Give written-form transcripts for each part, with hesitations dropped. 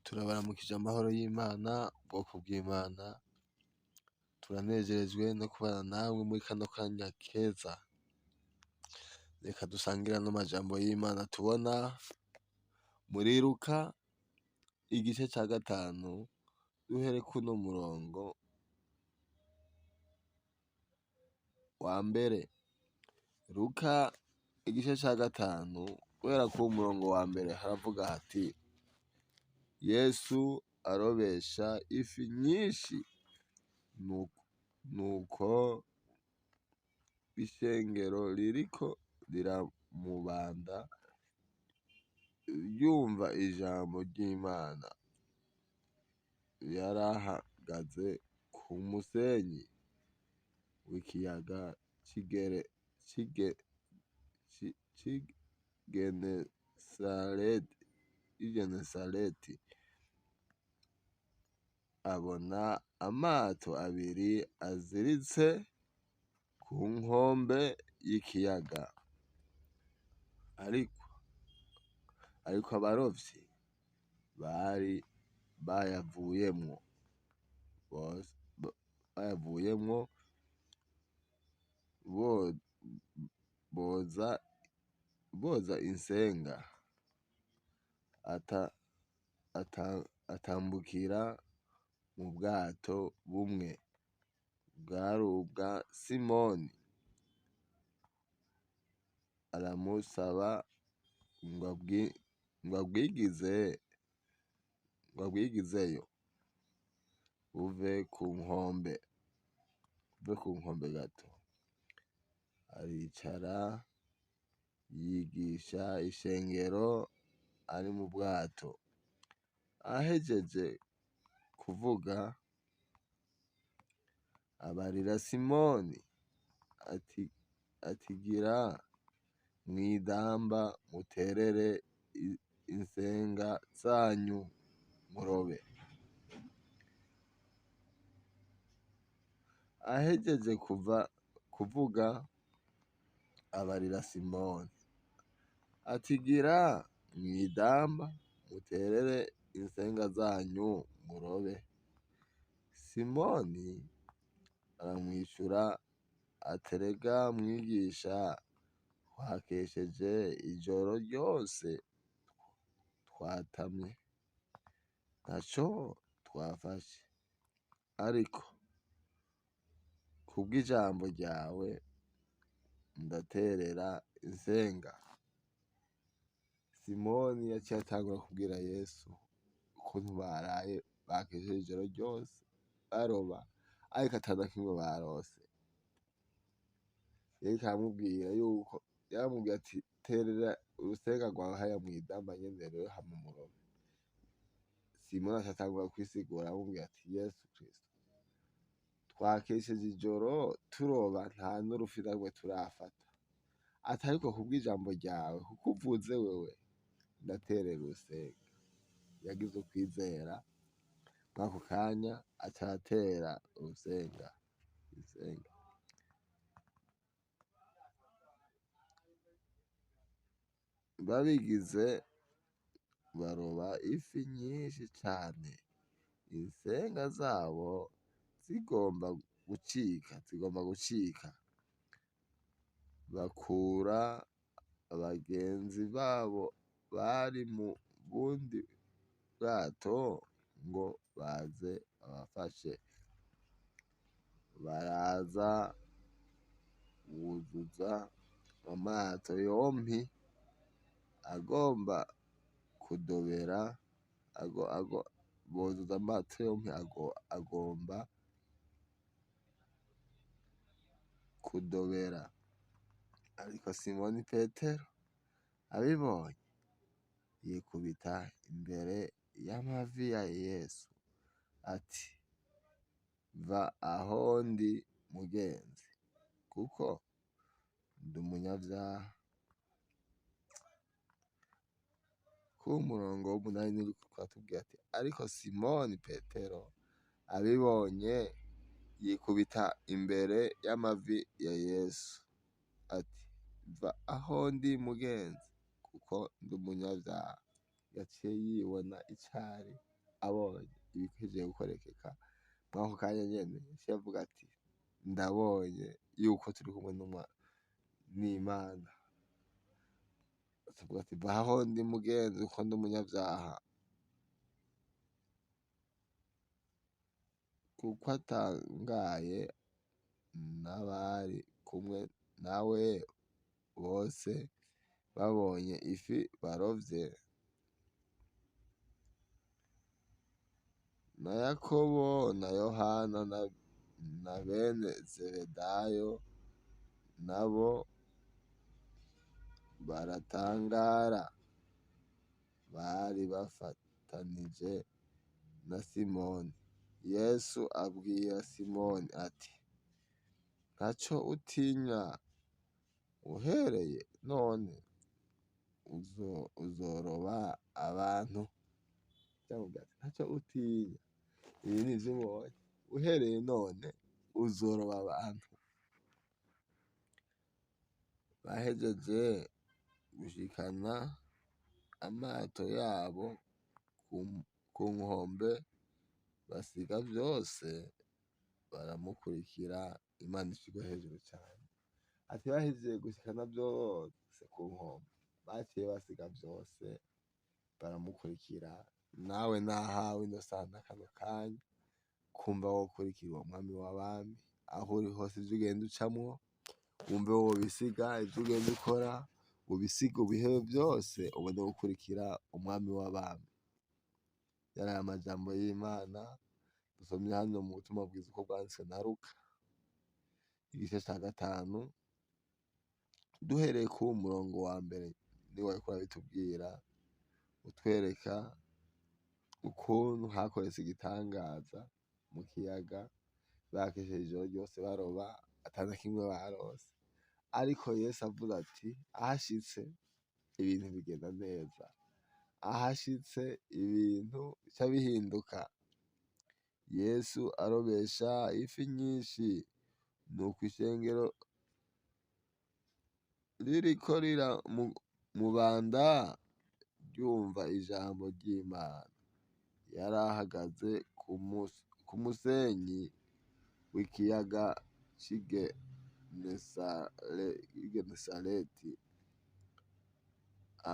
Turabaramukije amahoro y'Imana, ubwoko bw'Imana, turanezerejwe no kubana namwe muri kano kanya keza. Reka dusangire ano majambo y'Imana tubona muri Luka igice ca 5, duhere kuno murongo wa mbere. Luka igice ca 5 guhera ku murongo wa mbere haravuga hati: Yesu arobesha ifi nyinshi, nuko ishengero ririko riramubanda ryumva ijambo ry'Imana. Yarahagaze ku musenyi w'ikiyaga c'i Genesareti, abona amato abiri aziritse ku nkombe y'ikiyaga, ariko abarovyi bari bayavuyemwo boza insenga. Atambukira mu bwato bumwe bwari ubwa Simoni, aramusaba ngo abwigizeyo buve ku nkombe gato. Aricara yigisha ishengero ari mu bwato. Ahejeje kuvuga abarira Simoni ati: Gira mw'idamba muterere insenga zanyu murobe. Ahejeje kuvuga abarira Simoni ati: Gira mw'idamba muterere insenga zanyu murobe. Simoni aramwishura ati: Erega mwigisha, twakesheje ijoro ryose twatamye, ntaco twafashe, ariko kubw'ijambo ryawe ndaterera insenga. Simoni yaciye atangura kubwira Yesu ukuntu baraye bakesheje ijoro ryose baroba, ariko ata na kimwe barose. Yariko aramubwira yuko yaramubwiye ati: Terera urusenga rwawe hariya mw'idamba nyene rero hama murobe. Simoni aca atangura kwisigura aramubwira ati: Yesu Kristo, twakesheje ijoro turoba, nta n'urufi na rumwe turafata, ati ariko kubw'ijambo ryawe, kuko uvuze wewe, ndaterera urusenga. Yagize ukwizera mw'ako kanya, aca aratera urusenga. Babigize baroba ifi nyinshi cane, insenga zabo zigomba gucika. Bakura abagenzi babo bari mu bundi bwato ngo baze babafashe. Baraza buzuza amato yompi agomba kudobera, buzuza amato yompi agomba kudobera. Ariko Simoni Petero abibonye yikubita imbere y'amavi ya Yesu ati: Va aho ndi mugenzi, kuko ndi umunyavyaha. Ku murongo w'8 uriko uratubwira ati: Ariko Simoni Petero abibonye yikubita imbere y'amavi ya Yesu ati: Va aho ndi mugenzi, kuko ndi umunyavyaha. Yaciye yibona icari. abonye ibikwiye gukorekeka mw'ako kanya nyene, yaciye avuga ati ndabonye yuko turi kumwe n'Imana. Avuga ati va aho ndi mugenzi kuko ndi umunyabyaha, kuko atangaye n'abari kumwe nawe bose babonye ifi barovye, na Yakobo na Yohana na bene Zebedayo nabo baratangara, bari bafatanije na Simoni. Yesu abwira Simoni ati ntaco utinya, uhereye none uzoroba abantu. Yamubwira ati ntaco utinya, ibi nivyo ubonye, uhereye none uzoroba abantu. Bahejeje gushikana amato yabo ku nkombe, basiga vyose baramukurikira. Imana ishirwe hejuru cane. Ati bahejeje gushikana vyose ku nkombe, baciye basiga vyose baramukurikira. Nawe nahawe ino saha na kano kanya kumva wokurikira uwo mwami w'abami, aho uri hose ivyo ugenda ucamwo wumve wobisiga, ivyo ugenda ukora ubisiga, ubihebe vyose ubone gukurikira umwami w'abami. Yari amajambo y'Imana dusomye hano mu butumwa bwiza uko bwanditswe na Luka, igice ca 5, duhereye ku murongo wa mbere niwo wariko urabitubwira, utwereka ukuntu hakoretse igitangaza mu kiyaga, bakesheje ijoro ryose baroba atana kimwe barose, ariko Yesu avuze ati ahashitse ibintu bigenda neza, ahashitse ibintu bica bihinduka. Yesu arobesha ifi nyinshi, nuko ishengero ririko riramubanda ryumva ijambo ry'Imana. Yari ahagaze ku musenyi w'ikiyaga c'i Genesareti,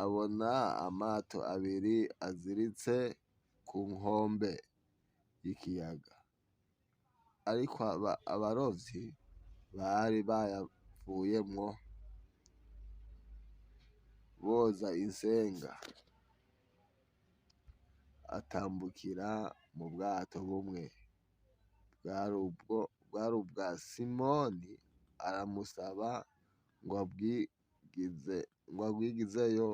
abona amato abiri aziritse ku nkombe y'ikiyaga, ariko abarovyi bari bayavuyemwo boza insenga. Atambukira mu bwato bumwe bwari ubwa Simoni, aramusaba ngo abwigizeyo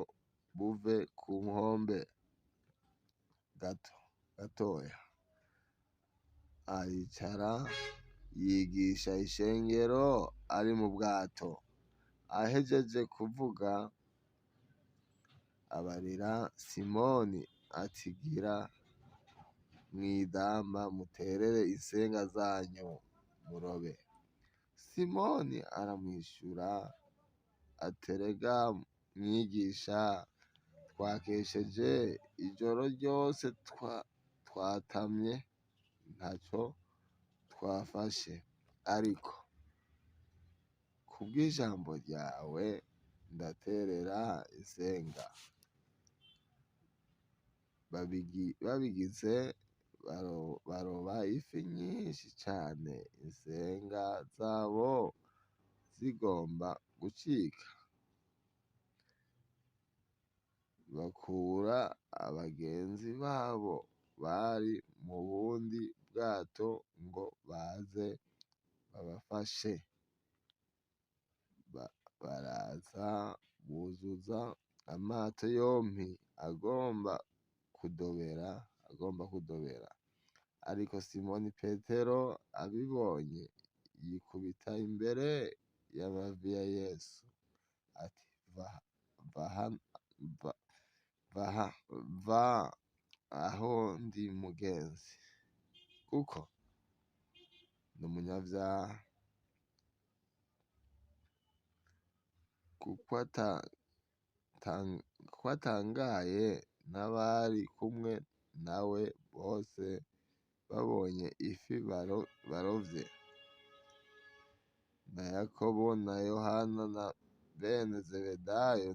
buve ku nkombe gatoya. Aricara yigisha ishengero ari mu bwato. Ahejeje kuvuga abarira Simoni ati gira mw'idama muterere insenga zanyu murobe. Simoni aramwishura aterega mwigisha, twakesheje ijoro ryose twatamye ntaco twafashe, ariko kubw'ijambo ryawe ndaterera insenga. Babigize baroba ifi nyinshi cane, insenga zabo zigomba gucika. Bakura abagenzi babo bari mu bundi bwato ngo baze babafashe. Baraza buzuza amato yompi agomba kudobera. Ariko Simoni Petero abibonye yikubita imbere y'amavi ya Yesu ati va aho ndi mugenzi, kuko ndi umunyabyaha. Kuko atangaye n'abari kumwe nawe bose. Bose babonye ifi barovye, na Yakobo na Yohana na bene Zebedayo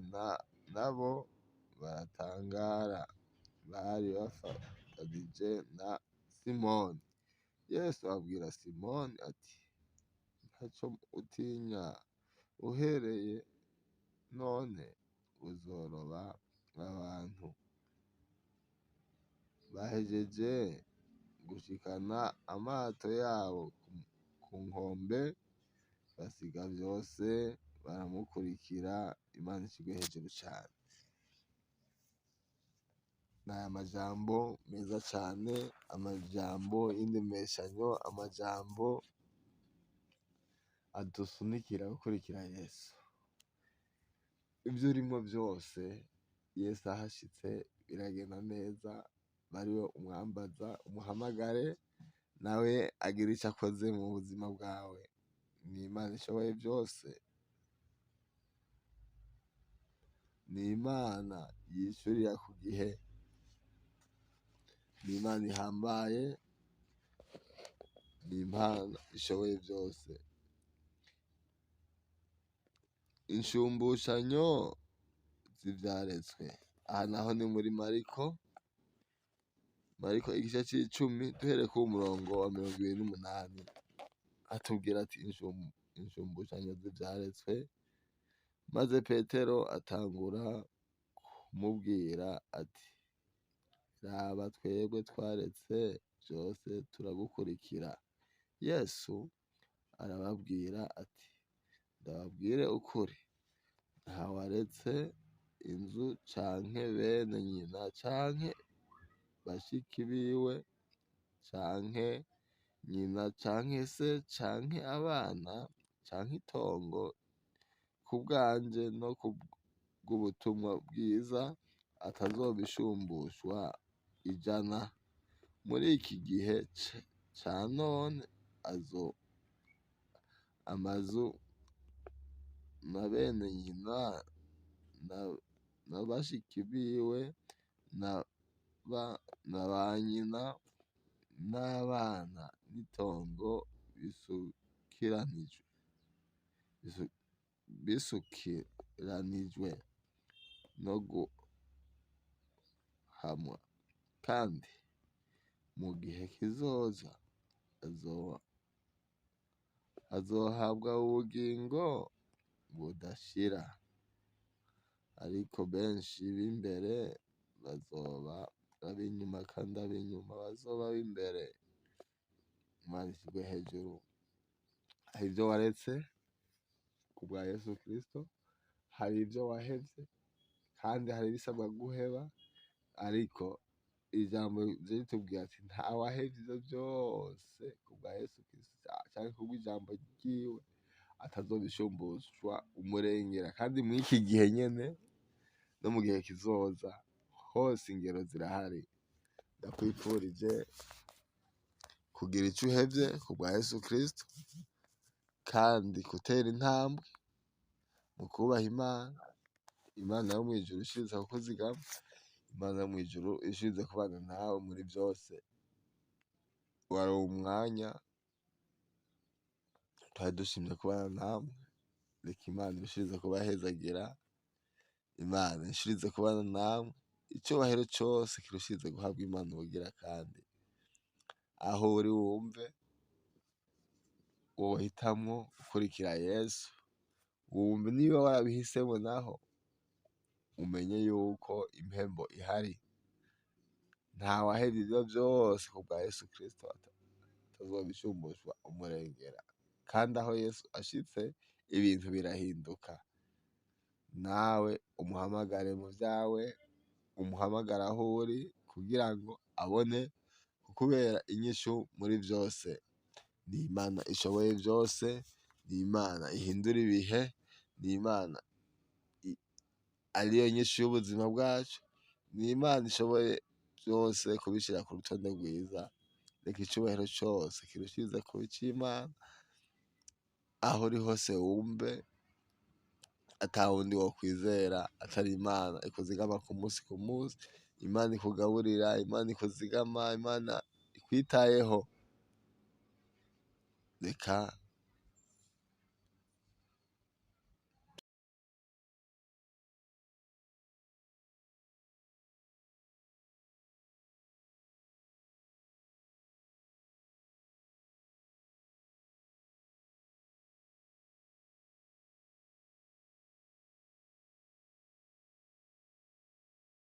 nabo baratangara, bari bafatanije na Simoni. Yesu abwira Simoni ati: Ntaco utinya, uhereye none uzoroba abantu. Bahejeje gushikana amato yabo ku nkombe, basiga vyose baramukurikira. Imana ishirwe hejuru cane. N'aya majambo meza cane, amajambo y'indemeshanyo, amajambo adusunikira gukurikira Yesu. Ivyo urimwo vyose Yesu ahashitse biragenda neza, bariwe umwambaza, umuhamagare, nawe agira ico akoze mu buzima bwawe. Ni Imana ishoboye vyose, ni Imana yishurira ku gihe, ni Imana ihambaye, ni Imana ishoboye vyose. Inshumbushanyo z'ivyaretswe. Aha naho ni muri Mariko, Mariko igice c'icumi duhereye ku murongo wa 28, atubwira ati: Inshumbushanyo z'ivyaretswe. Maze Petero atangura kumubwira ati: Raba, twebwe twaretse vyose turagukurikira. Yesu arababwira ati: Ndababwire ukuri, ntawaretse inzu canke bene nyina canke bashiki biwe canke nyina canke se canke abana canke itongo kubwanje no kubw'ubutumwa bwiza atazobishumbushwa ijana muri iki gihe ca none, amazu na bene nyina na bashiki biwe na ba nyina n'abana n'itongo bisukiranijwe no guhamwa, kandi mu gihe kizoza azohabwa ubugingo budashira. Ariko benshi b'imbere bazoba ab'inyuma, kandi ab'inyuma bazoba ab'imbere. Imana ishirwe hejuru. Hari ivyo waretse kubwa Yesu Kristo, hari ivyo wahevye, kandi hari ibisabwa guheba, ariko ijambo ritubwira ati: Ntawahevye ivyo vyose kubwa Yesu Kristo canke kubw'ijambo ryiwe atazobishumbushwa umurengera. Kandi mw'iki gihe nyene no mu gihe kizoza hose ingero zirahari. Ndakwifurije kugira ico uhevye kubwa Yesu Kristo, kandi gutera intambwe mu kubaha Imana. Imana yo mw'ijuru ishiriza kukuzigama, Imana yo mw'ijuru ishirize kubana nawe muri vyose. Wari umwanya twari dushimye kubana namwe. Reka Imana irushirize kubahezagira, Imana ishirize kubana namwe. Icubahiro cose kirushirize guhabwa Imana ubugira kandi. Aho uri wumve wohitamwo gukurikira Yesu, wumve niba warabihisemwo naho umenye yuko impembo ihari. Ntawahevye ivyo vyose kubwa Yesu Kristo atazobishumbushwa umurengera. Kandi aho Yesu ashitse ibintu birahinduka. Nawe umuhamagare mu vyawe, umuhamagare aho uri, kugira ngo abone kukubera inyishu muri vyose. Ni Imana ishoboye vyose, ni Imana ihindura ibihe, ni Imana ariyo nyishu y'ubuzima bwacu, ni Imana ishoboye vyose kubishira ku rutonde rwiza. Reka icubahiro cose kirushirize kuba ic'Imana. Aho uri hose wumve ata wundi wokwizera atari Imana ikuzigama ku musi ku musi. Imana ikugaburira, Imana ikuzigama, Imana ikwitayeho. Reka